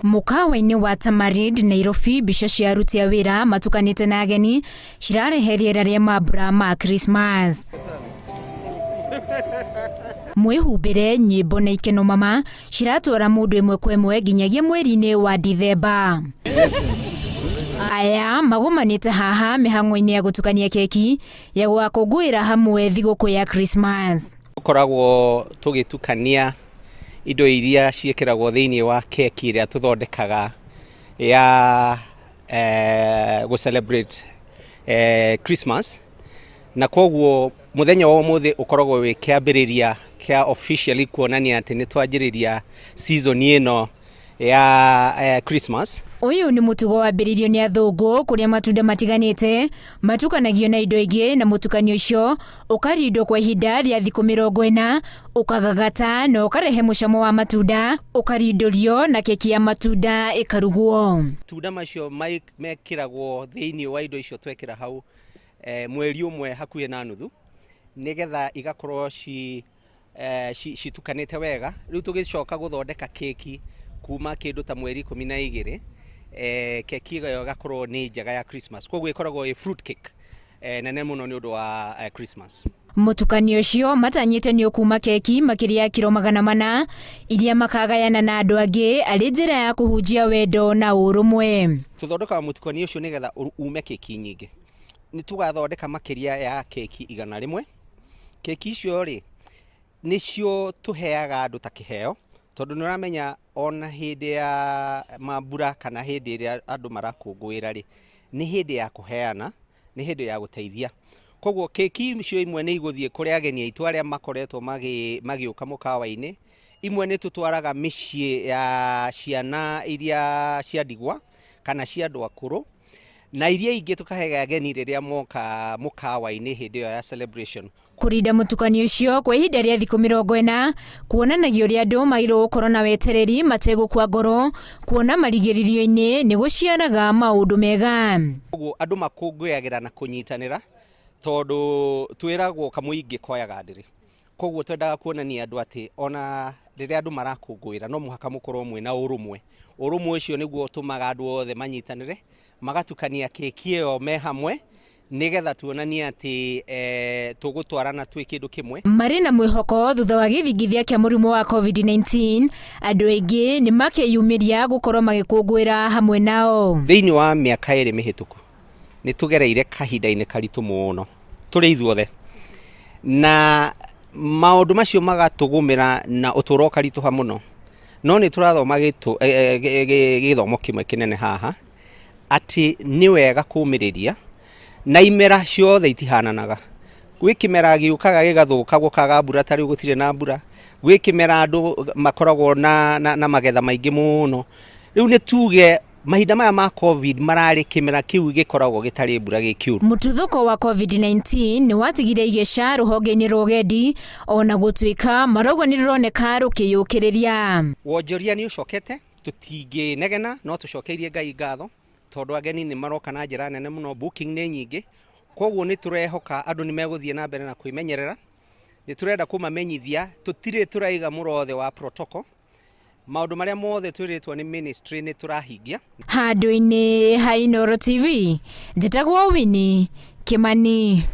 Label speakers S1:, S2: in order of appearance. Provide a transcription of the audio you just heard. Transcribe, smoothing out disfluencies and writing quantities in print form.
S1: Mũkawa-inĩ wa Tamarind, Nairobi, mbica cia aruti a wĩra matukanĩte na ageni cirarehe rĩera rĩa mambura ma Christmas. Mwĩhumbĩre, nyĩmbo na ikeno mama ciratwara mũndũ ĩmwe kwa ĩmwe nginyagia mweri-inĩ wa Dithemba. Aya magomanĩte haha mĩhang'o-inĩ ya gũtukania keki ya gũgakũngũĩra hamwe thigũkũ ya Christmas.
S2: Tũkoragwo tũgĩtukania indo iria ciĩkĩragwo thĩinĩ wa keki ĩrĩa tũthondekaga ya gũ celebrate Christmas, na koguo mũthenya wa ũmũthĩ ũkoragwo wĩ kĩambĩrĩria kĩa officially kuonania atĩ nĩ twanjĩrĩria season ĩno ya Christmas.
S1: Ũyũ nĩ mũtugo wambĩrĩirio nĩ athũngũ kũrĩa matunda matiganĩte matukanagio na indo ingĩ na mũtukanio ũcio ũkarindwo kwa ihinda rĩa thikũ 40, ũkagagata na ũkarehe mũcamo wa matunda, ũkarindũrio na keki ya matunda ĩkarugwo.
S2: Matunda macio mekĩragwo thĩinĩ wa indo icio twekĩra hau mweri ũmwe hakuhĩ na nuthu, nĩgetha igakorwo citukanĩte wega. Rĩu tũgĩcoka gũthondeka keki kuma kĩndũ ta mweri 12, keki ĩyo ĩgakorwo nĩ njega ya Christmas. Koguo ĩkoragwo ĩ fruit cake nene mũno nĩ ũndũ wa Christmas.
S1: Mũtukanio ũcio matanyĩte nĩ ũkuma keki makĩria ya kiro 400 iria makagayana na andũ angĩ arĩ njĩra ya kũhunjia wendo na ũrũmwe.
S2: Tũthondekaga mũtukanio ũcio nĩgetha ume keki nyingĩ. Nĩ tũgathondeka makĩria ya keki 100. Keki icio rĩ, nĩcio tũheaga andũ ta kĩheo, tondũ nĩ ũramenya ona hĩndĩ ya mambura kana hĩndĩ ĩrĩa andũ marakũngũĩra rĩ, nĩ hĩndĩ ya kũheana, nĩ hĩndĩ ya gũteithia. Koguo keki icio imwe nĩ igũthiĩ kũrĩ ageni aitũ arĩa makoretwo magĩũka mũkawa-inĩ, imwe nĩ tũtwaraga mĩciĩ ya ciana iria cia ndigwa kana cia andũ akũrũ, na iria ingĩ tũkahe ageni rĩrĩa moka mũkawa-inĩ hĩndĩ ĩyo ya celebration.
S1: Kũrinda mũtukanio ũcio kwa ihinda rĩa thikũ 40 kuonanagia ũrĩa andũ magĩrĩirwo gũkorwo na wetereri mategũkua ngoro, kuona marigĩrĩrio-inĩ nĩ gũciaraga maũndũ mega.
S2: Koguo andũ makũngũyagĩra na kũnyitanĩra, tondũ twĩragwo kamũingĩ koyaga ndĩrĩ. Koguo twendaga kuonania andũ atĩ ona rĩrĩa andũ marakũngũĩra no mũhaka mũkorwo mwĩna ũrũmwe. Ũrũmwe ũcio nĩguo ũtũmaga andũ othe manyitanĩre, magatukania keki ĩyo me hamwe, nĩgetha tuonanie atĩ tũgũtwarana twĩ kĩndũ kĩmwe.
S1: Marĩ na mwĩhoko thutha wa gĩthingithia kĩa mũrimũ wa COVID-19, andũ aingĩ nĩ makeyumĩria gũkorwo magĩkũngũĩra hamwe nao.
S2: Thĩinĩ wa mĩaka 2 mĩhĩtũku nĩ tũgereire kahinda-inĩ karitũ mũno tũrĩ ithuothe, na maũndũ macio magatũgũmĩra na ũtũũro ũkaritũha mũno. No nĩ tũrathoma gĩthomo kĩmwe kĩnene haha, atĩ nĩ wega kũũmĩrĩria, na imera ciothe itihananaga. Gwĩ kĩmera gĩũkaga gĩgathũka gũkaga mbura, ta rĩu gũtirĩ na mbura. Gwĩ kĩmera andũ makoragwo na magetha maingĩ mũno. Rĩu nĩ tuge mahinda maya ma COVID mararĩ kĩmera kĩu gĩkoragwo gĩtarĩ mbura gĩ kĩũru.
S1: Mũtuthũko wa COVID-19 nĩ watigire igeca rũhonge-inĩ rwa ũgendi, ona gũtuĩka marauga nĩ rũroneka rũkĩyũkĩrĩria.
S2: Wonjoria nĩ ũcokete, tũtingĩnegena, no tũcokeirie Ngai ngatho, tondũ ageni nĩ maroka na njĩra nene mũno, booking nĩ nyingĩ. Koguo nĩ tũrehoka andũ nĩ megũthiĩ na mbere na kwĩmenyerera. Nĩ tũrenda kũmamenyithia tũtirĩ tũraiga mũrothe wa protocol. Maũndũ marĩa mothe twĩrĩtwo nĩ ministry nĩ tũrahingia.
S1: Handũ-inĩ ha Inooro TV, njĩtagwo Winnie Kimani.